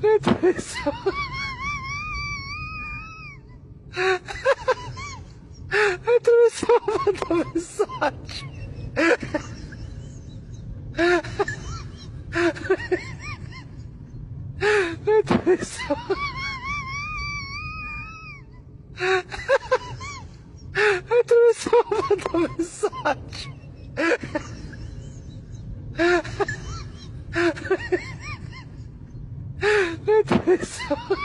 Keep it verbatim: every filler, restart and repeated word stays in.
Mwen twouve sa. Mwen twouve sa pandan mesaj. Mwen twouve sa. Mwen twouve sa pandan mesaj. Mwen twouve sa.